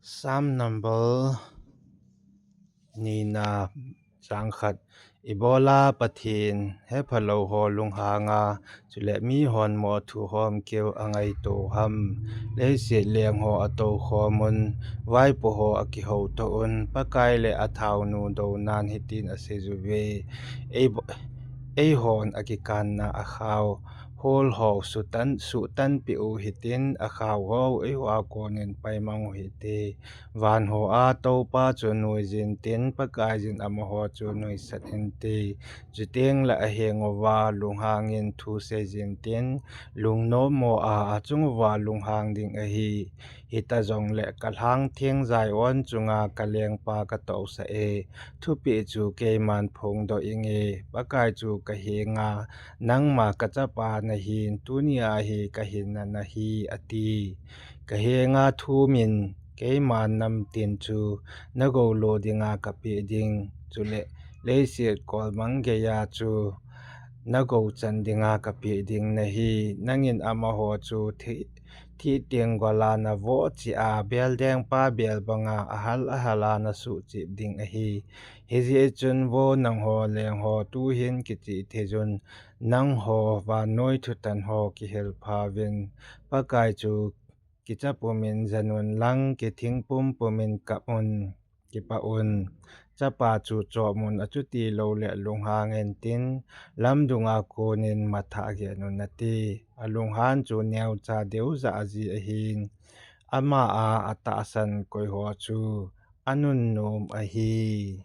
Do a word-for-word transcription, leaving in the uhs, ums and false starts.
Psalm number nina, chang khat. Ibola Pathen hephalou ho lunghanga, chule mihon mo thu hom keu angaito ham? Leiset leng ho atou khomun, vaipo ho akihou toh un, Pakai le athaonu dounan hitin asei uve: Ei, eihon akikanna akhao hol ho sutan, sutanpeh u hitin, akhao ho eiho a konin paimang u hite. Van ho a Toupa chu nuijin tin, Pakaiyin amaho chu nuisat inte. Chutengle aheng uva lunghangin thu seijin tin, lungnom mo a achung uva lunghang ding ahi. Hita jongle kalhang theng Zion chunga kalengpa katousah e, thupeh chu keiman phongdoh inge. Pakai chu kahenga, Nangma kachapa nahin, tunia hi kahinna nahi, ati. Kahenga thumin, Keiman namtin chu nagou lo dinga kapeh ding, chule leiset kolmang geiya chu nagou chan dinga kapeh ding nahi. Nangin amaho chu thi, thih teng gola navoh cheh a, beldengpa bel banga ahal ahal a nasuhchep ding ahi. Hijeh chun vo nangho lengho, tuhin kichihtheiyun, nangho vannoi thutan ho kihilphauvin. Pakai chu kicha pumin janun lang, kithing pumpumin kapun, kipah un. Chapa chu chohmun, achutiloule lunghang intin, lamdunga konin mathah agenun, ati. Alunghan chu neocha deuja ji ahin, ama a atahsan koiho chu anunnom ahi.